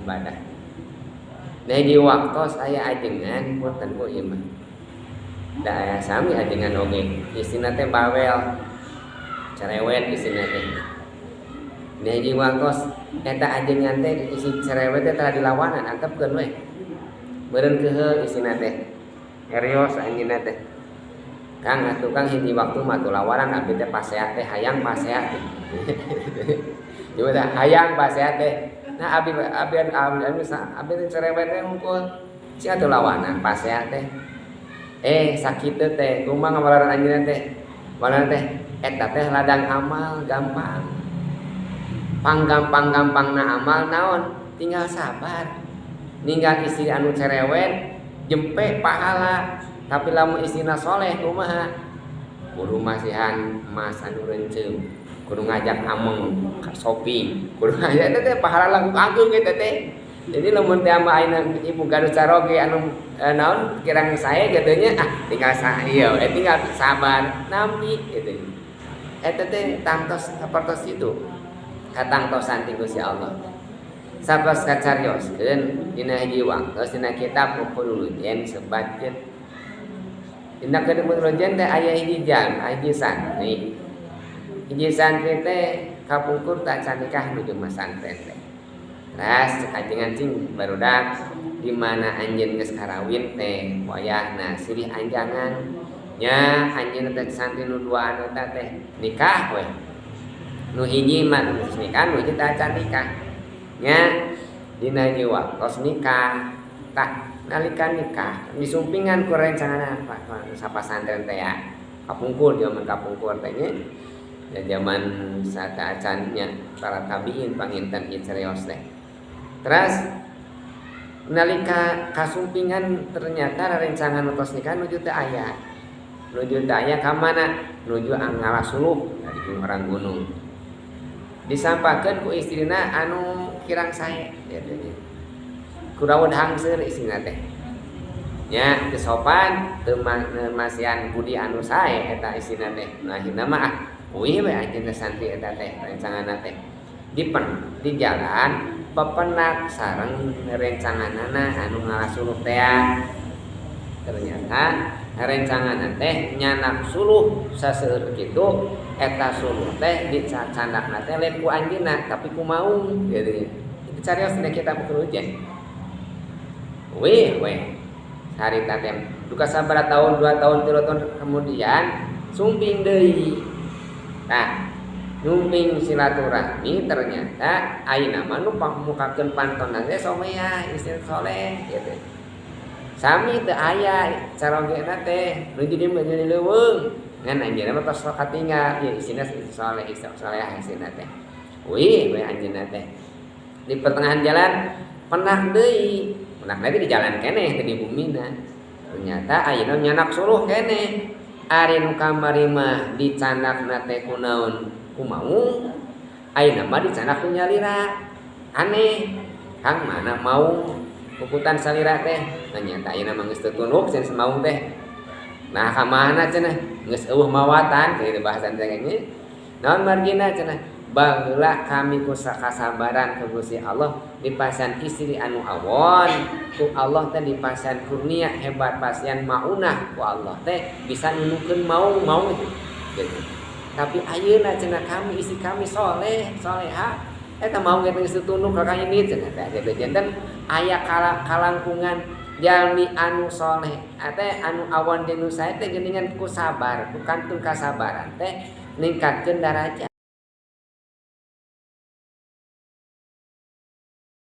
Ibadah. Nah, di waktu saya ajengan, punten, Bu, ieu mah da aya sami ajengan oge, istrina teh bawel, cerewet istrina teh. Nah, di waktu eta ajengan teh isi cerewet teh tara dilawanan, antepkeun we. Meureun keheul istrina teh, erios anjeunna teh. "Kang, atuh Kang, hiji waktu mah atuh lawanan abdi teh, pasea teh, hayang pasea teh." Coba teh hayang pasea teh. Nah, abdi abdi abdi anu abdi teh cerewet teh hungkul. Si atuh lawanan pasea teh. Eh, sakitu teh kumaha ngawalaran anjeunna teh? Walaran teh eta teh ladang amal gampang. Panggampang-gampangna amal naon? Tinggal sabar. Ninggal istri anu cerewet jempe pahala. Tapi lamun istrina soleh kumaha? Kudu masihan emas anu reunceum, kudu ngajak ameng shopping, kudu ngajak teh pahala langkung agung eta teh. Jadi lamun teh ama ayeuna ibu gaduh caroge anu naon kirang sae kitu nya, ah, tinggal sa ieu tinggal sabar nampi gitu. Eta teh tangtos sapertos itu. Katangtosan ti Gusti Allah. Satos kacarioskeun dina hiji waktos dina kitab Uqudul Lujain sebatkeun. Dina Uqudul Lujain teh aya hiji jam, hiji santri. Hiji santri teh kapungkur tak can nikah nuju masantren teh. Teras ajengan, "Cing barudak, di mana anjeun geus karawin teh wayahna silih anjangan." Nya anjeun teh santri nu duaan eta teh nikah we. Nu hiji mah geus nikah, nu hiji teh acan nikah. Nya dina hiji waktos nikah. Tah, nalika nikah disumpingan ku rencangan sapasantren teh ya. Kapungkur, zaman kapungkur teh nya. Ya, zaman sateuacan nya para tabiin panginten ieu carios teh. Teras nalika kasumpingan ternyata rencangan tos nikah nuju teu aya. Nuju teu aya ka mana? Nuju ngala suluh dari orang gunung. Disampakeun ku istrina anu kirang sae kitu nya. Ku daun hangseur istrina teh. Nya teu sopan, teu masihan budi anu sae eta istrina teh. Nah, akhirna mah ah uih we anjeunna santri eta teh rencanganna teh. Di jalan pepenak sareng rencanganana anu ngala suluh teh. Ternyata rencanganna teh nyanak suluh saseueur kitu, eta suluh teh dicandakna teh lain ku anjeunna tapi ku maung gitu. Itu carios dina kitab Uqudul Lujain. Wih weh harita teh duka sabaraha tahun, 2 tahun, 3 tahun kemudian sumping deui. Nah, nyumping silaturahmi ternyata ayeuna mah nu mukakeun pantona teh someah, istri soleh gitu. Sami teu aya carogena teh nu jadi menjadi leuweung ngan anjeunna mah tos katinggal ieu istrina istri soleh, istri soleah istrina teh. Wih we anjeunna teh di pertengahan jalan penak deui, penak deui di jalan keneh teh di bumina. Ternyata ayeuna nyanak suluh keneh. Ari nu kamari mah dicandakna teh kunaon? Ku maung. Ayeuna mah dicandak ku nyalira. Aneh, Kang, mana maung puputan salira teh? Ternyata ayeuna mah geus teu tunduk cenah maung teh. Nah, ka mana cenah geus eueuh mawatan kitu bahasan teh nya. Naon margina cenah? Baheula kami ku kasabaran ku Gusti Allah dipasihan istri anu awon, ku Allah teh dipasihan kurnia hebat, pasihan maunah ku Allah teh bisa nunukeun maung maung gitu. Tapi ayeuna cenah kami istri kami soleh soleha, eta maung ge geus tunduk ka ini cenah teh. Jadi janten aya kalangkungan jalmi anu soleh teh, anu awon jeung nu sae teh geuningan ku sabar, ku kantun kasabaran teh ningkatkeun darajat.